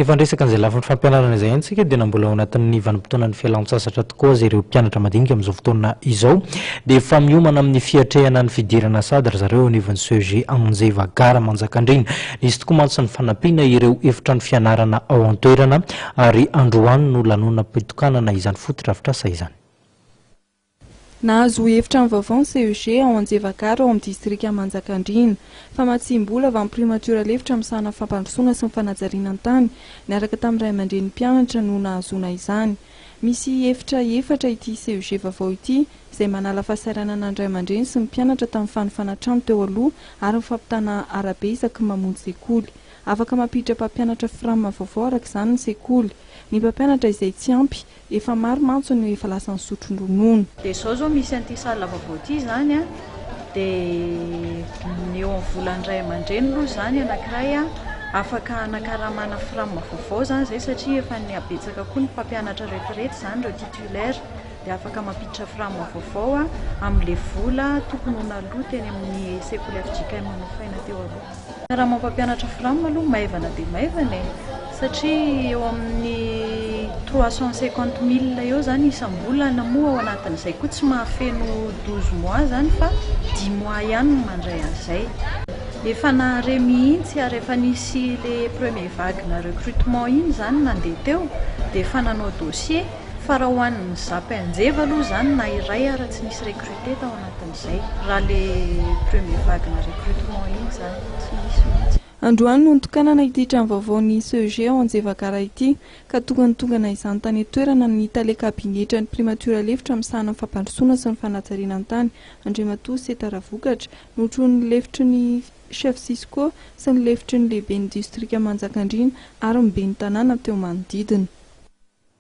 Efa niresaka an'izay lafiny fampianarana izay ihany isika dia na mbola ao anatin'ny vanim-potoanan'ny fialan-tsasatra tokoa aza ireo mpianatra madinika amin'izao fotoana izao dia efa miomana amin'ny fiatrehana ny fidirana sahady ry zareo eo anivon'ny CEG Anjeva Gara Manjakandriana. Nisy tokoa mantsy ny fanampiana ireo efitrano fianarana ao an-toerana ary androany no lanonam-pitokanana izany fotodrafitrasa izany. Nahazo efitrano vaovao ny CEG ao Anjeva Gara ao amin'ny distrika Manjakandriana. Famatsiam-bola avy amin'ny Primatiora lefitra misahana ny fampandrosoana sy ny fanajariana ny tany, niaraka tamin'ny ray aman-drenin'ny mpianatra no nahazoana izany. Misy efitra efatra ity CEG vaovao ity, izay manala fahasahiranana ny ray aman-dreny sy ny mpianatra tamin'ny fanofana trano teo aloha ary ny fampitana arabe isaky ny mamonjy sekoly. Afaka mampiditra mpampianatra Fram vaovao araka izany ny sekoly. Ny mpampianatra izay tsy ampy, efa maro mantsy no efa lasa nisotro ronono. Dia izao izao misy an'ity salle vaovao ity izany an, dia ny eo amin'ny volan'ny ray aman-dreny aloha izany anankiray an, afaka hanakaramana fram vaovao izany izay satria efa nihabetsaka koa ny mpampianatra retraite izany ireo titulaires, dia afaka mampiditra fram vaovao an, amin'ilay vola tokony ho naloa teny amin'ny sekoly fjkm nofaina teo aloha. Raha mampampianatra fram aloha maivana dia maivana e! Satria eo amin'ny 350 mille eo izany isam-bolana moa ao anatin'izay koa tsy mahafeno 12 mois izany fa dix mois ihany no mandray an'izay. Efa nahare mihitsy ary efa nisy le premier vague na recrutement iny izany nandeha teo dia efa nanao dossier fa raha ho an'ny zap Anjeva aloha izany na iray ara tsy nisy recruter tao anatin'izay raha le premier vague na recrutement iny izany tsy nisy mihitsy. Androany no nitokanana ity trano vaovaon'ny CEG ao Anjeva Gara ity, ka tonga nitongana izany tany an-toerana ny tale kabinetran'ny Primatiora lefitra misahana ny fampandrosoana sy ny fanajariana ny tany, Andriamatoa Seta Ravokatra, notronin'ny lefitry ny Chef Cisco sy ny lefitry ny lehiben'ny distrika Manjakandriana ary ny ben'ny tanàna teo manodidina.